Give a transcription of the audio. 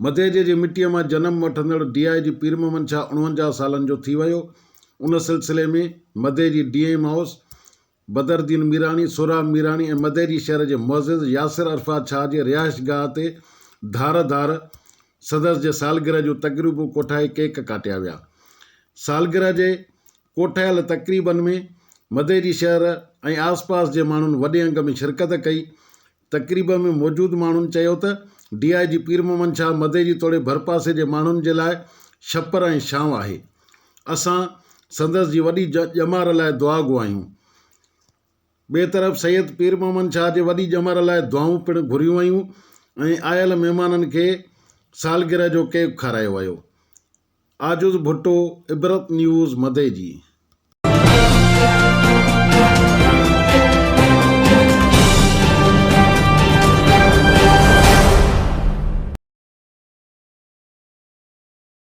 مديجي جي مٽيء مان جنم وٺندڙ ڊي I جي پير محمد شاهه 49 سالن جو ٿي ويو. ان سلسلي ۾ Madeji D M house Badruddin Mirani, Sohrab Mirani ۽ Madeji شهر جي معزز ياسر عرفات شاهه جي رهائشگاهه تي ڌار ڌار سندس جي سالگرهه جون تقريبون ڪوٺائي ڪيڪ ڪاٽيا ويا. سالگرهه جي ڪوٺايل تقريبن ۾ مديجي شهر ۽ آس پاس جي ماڻهن وڏي انگ ۾ شرڪت ڪئي. تقريب ۾ موجود ماڻهن چيو ته ڊي I جي پير محمد شاهه مديجي توڙي ڀرپاسي جي ماڻهن جي لاء ڇپر ۽ ڇانو آهي. اسان سندس جي وڏي ڄمار لاء دعاگو آهيون. ٻئي طرف سيد پير محمد شاهه جي وڏي ڄمار لاء دعائون پڻ گهريون ويون ۽ آيل مهمانن کي سالگرهه جو ڪيڪ کارايو ويو. عاجز ڀٽو، عبرت نيوز، مديجي.